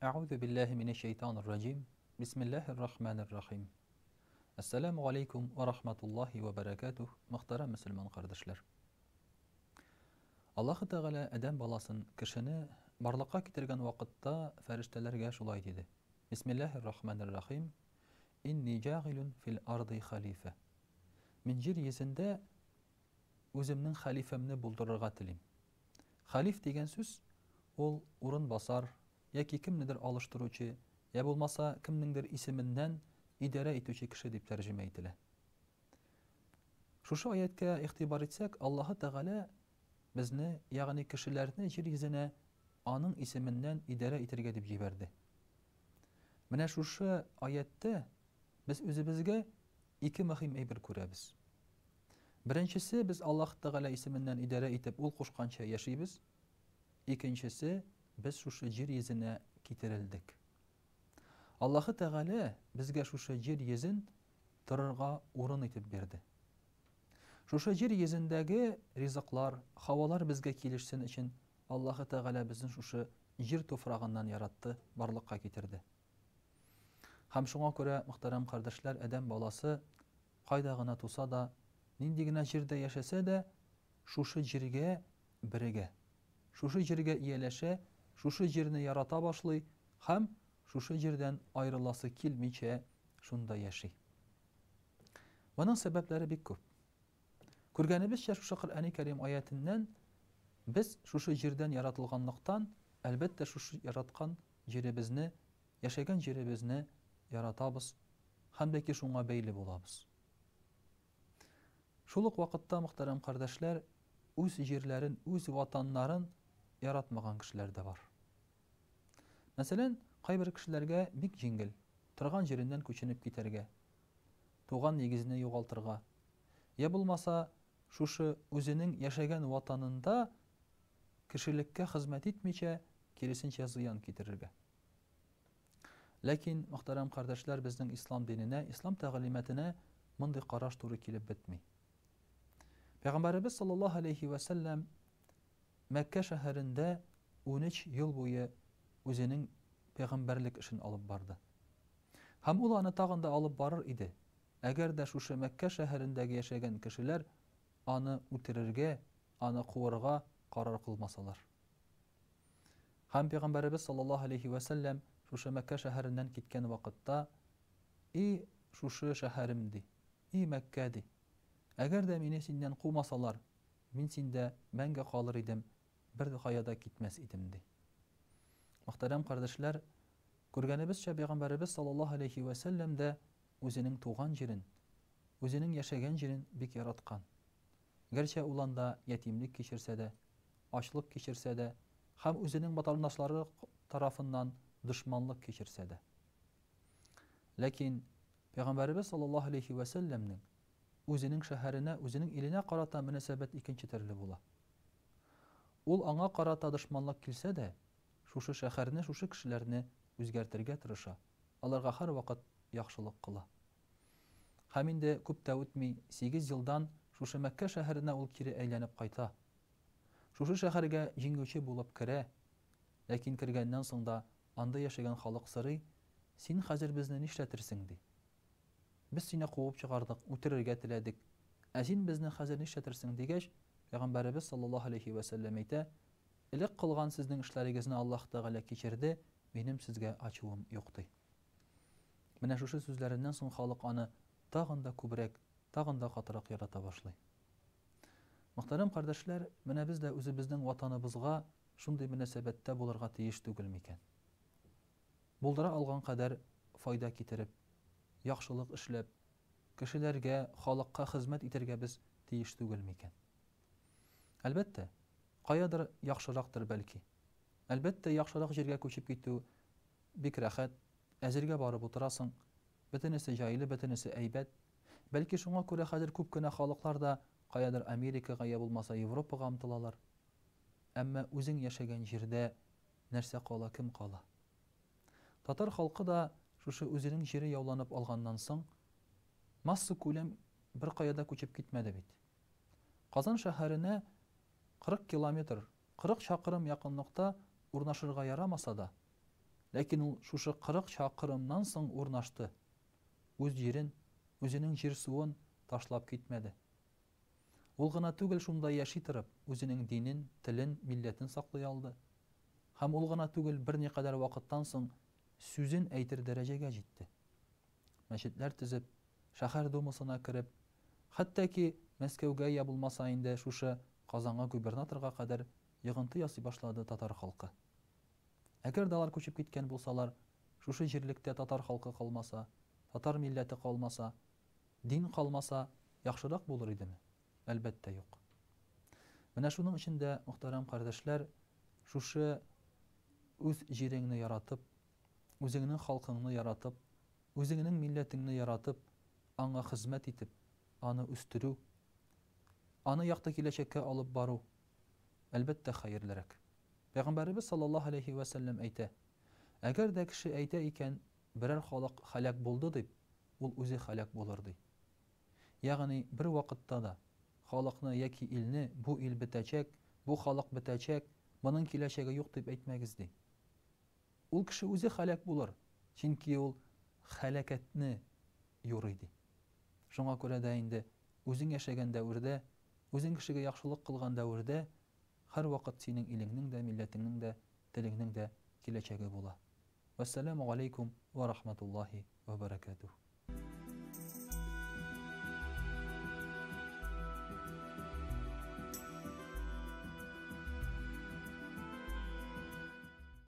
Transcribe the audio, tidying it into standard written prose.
Әгъузу биллаһи минәш шәйтанир раҗим. Бисмиллаһир рахманир рахим. Әссәламү алейкум ва рахматуллаһи ва бәрәкәтүһ, мөхтәрәм мөселман кардәшләр. Аллаһы Тәгалә адәм баласын, кешене барлыкка китергән вакытта фәрештәләргә шулай диде. Бисмиллаһир рахманир рахим. Инни җагилун фил арды халифә. Мин җир йөзендә үземнең хәлифәмне булдырырга телим. Хәлиф дигән сүз ул урынбасар яки кемнедер алыштыручы, я булмаса кемнеңдер исеменнән идарә итүче кеше дип тәрҗемә ителә. Шушы аятькә игътибар итсәк, Аллаһы Тәгалә безне, ягъни кешеләрне җир йөзенә Аның исеменнән идарә итәргә дип җибәрде. Менә шушы аятьтә без үзебезгә ике мөһим әйбер күрәбез. Беренчесе, без Аллаһ Тәгалә исеменнән идарә итеп, Ул кушканча яшибез. Икенчесе, без шушы җир йөзенә китерелдек. Аллаһы Тәгалә безгә шушы җир йөзен торырга урын итеп бирде. Шушы җир йөзендәге ризыклар, һавалар безгә килешсен өчен Аллаһы Тәгалә безне шушы җир туфрагыннан яратты, барлыкка китерде. Һәм шуңа күрә, мөхтәрәм кардәшләр, адәм баласы кайда гына туса да, нинди генә җирдә яшәсә дә, шушы җиргә берегә. Шушы җиргә ияләшә, шушы җирне ярата башлый һәм шушы җирдән аерыласы килмичә шунда яши. Моның сәбәпләре бик күп. Күргәнебезчә, шушы Коръәни Кәрим аятеннән без шушы җирдән яратылганлыктан, әлбәттә, шушы яраткан җиребезне, яшәгән җиребезне яратабыз һәм дә ки шуңа бәйле булабыз. Шул ук вакытта, мөхтәрәм кардәшләр, үз җирләрен, үз ватаннарын яратмаган кешеләр дә бар. Мәсәлән, кайбер кешеләргә бик җиңел торган җиреннән күченеп китәргә, туган нигезне югалтырга, я булмаса, шушы үзенең яшәгән ватанында кешелеккә хезмәт итмичә, киресенчә зыян китерергә. Ләкин, мөхтәрәм кардәшләр, безнең ислам диненә, ислам тәгълиматына мондый караш туры килеп бетми. Пәйгамбәребез саллаллаһу алейхи вә сәлләм Мәккә шәһәрендә 13 ел буе үзенең пәйгамбәрлек эшен алып барды. Һәм ул аны тагын да алып барыр иде, әгәр дә шушы Мәккә шәһәрендәге яшәгән кешеләр аны үтерергә, аны куырга карар кылмасалар. Һәм Пәйгамбәребез саллаллаһу алейһи вә сәлләм шушы Мәккә шәһәреннән киткән вакытта, И шушы шәһәрем, ди, и Мәккә, ди, әгәр дә мине синнән кумасалар, мин синдә мәңге калыр идем, беркая да китмәс идем, ди. Мөхтәрәм кардәшләр, күргәнебезчә, Пәйгамбәребез саллаллаһу алейһи вә сәлләм дә үзенең туган җирен, үзенең яшәгән җирен бик яраткан. Гәрчә ул анда ятимлек кичерсә дә, ачлык кичерсә дә һәм үзенең ватандашлары тарафыннан дошманлык кичерсә дә. Ләкин Пәйгамбәребез саллаллаһу алейһи вә сәлләмнең үзенең шәһәренә, үзенең иленә карата мөнәсәбәт икенче төрле була. Ул аңа карата дошманлык килсә дә, шушы шәһәрне, шушы кешеләрне үзгәртергә тырыша, аларга һәрвакыт яхшылык кыла. Һәм инде күп тә үтми, сигез елдан шушы Мәккә шәһәренә ул кире әйләнеп кайта. Шушы шәһәргә җиңүче булып керә. Ләкин кергәннән соң да анда яшәгән халык сорый, Син хәзер безне нишләтерсең? ди. Без сине куып чыгардык, үтерергә теләдек. Ә син безне хәзер нишләтерсең? дигәч, Пәйгамбәребез саллаллаһу алейһи вә сәлләм әйтә, Элек кылган сезнең эшләрегезне Аллаһ Тәгалә кичерде, минем сезгә ачуым юк, ди. Менә шушы сүзләреннән соң халык аны тагын да күбрәк, тагын да катырак ярата башлый. Мөхтәрәм кардәшләр, менә без дә үзебезнең Ватаныбызга шундый мөнәсәбәттә булырга тиеш түгел микән? Булдыра алган кадәр файда китереп, яхшылык эшләп, кешеләргә, халыкка хезмәт итәргә без тиеш түгел микән? Әлбәттә, каядыр яхшырактыр бәлки. Әлбәттә, яхшырак җиргә күчеп китү бик рәхәт, әзергә барып утырасың, бөтенесе җайлы, бөтенесе әйбәт. Бәлки шуңа күрә хәзер күп кенә халыклар да каядыр Америкага я булмаса Европага омтылалар. Әмма үзең яшәгән җирдә нәрсә кала, кем кала? Татар халкы да шушы үзенең җире яуланып алганнан соң массакүләм беркая да күчеп китмәде бит. Казан шәһәренә 40 километр, 40 чакрым якынлыкта урнашырга ярамаса да, Ләкин ул шушы 40 чакрымнан соң урнашты. Үз җирен, үзенең җир-суын ташлап китмәде. Ул гына түгел, шунда яши торып, үзенең динен, телен, милләтен саклый алды. Һәм ул гына түгел, берникадәр вакыттан соң сүзен әйтер дәрәҗәгә җитте. Мәчетләр төзеп, шәһәр думасына кереп, хәтта ки Мәскәүгә я булмаса инде шушы Казанга губернаторга кадәр йогынты ясый башлады татар халкы. Әгәр дә алар күчеп киткән булсалар, шушы җирлектә татар халкы калмаса, татар милләте калмаса, дин калмаса, яхшырак булыр идеме? Әлбәттә, юк. Менә шуның өчен дә, мөхтәрәм кардәшләр, шушы үз җиреңне яратып, үзеңнең халкыңны яратып, үзеңнең милләтеңне яратып, аңа хезмәт итеп, аны үстерү, аны якты киләчәккә алып бару, әлбәттә, хәерлерәк. Пәйгамбәребез саллаллаһу алейһи вә сәлләм әйтә, Әгәр дә кеше әйтә икән, берәр халык һәлак булды дип, ул үзе һәлак булыр, ди. Ягъни бервакытта да халыкны яки илне бу ил бетәчәк, бу халык бетәчәк, моның киләчәге юк дип әйтмәгез, ди. Ул кеше үзе һәлак булыр, чөнки ул һәлакәтне юрый, ди. Шуңа күрә дә инде үзең яшәгән дәвердә, үзең кешегә яхшылык кылган дәвердә һәрвакыт синең илеңнең дә, милләтеңнең дә, телеңнең дә киләчәге була. Вәссәламү галәйкүм вә рахматуллаһи вә бәрәкәтүһ.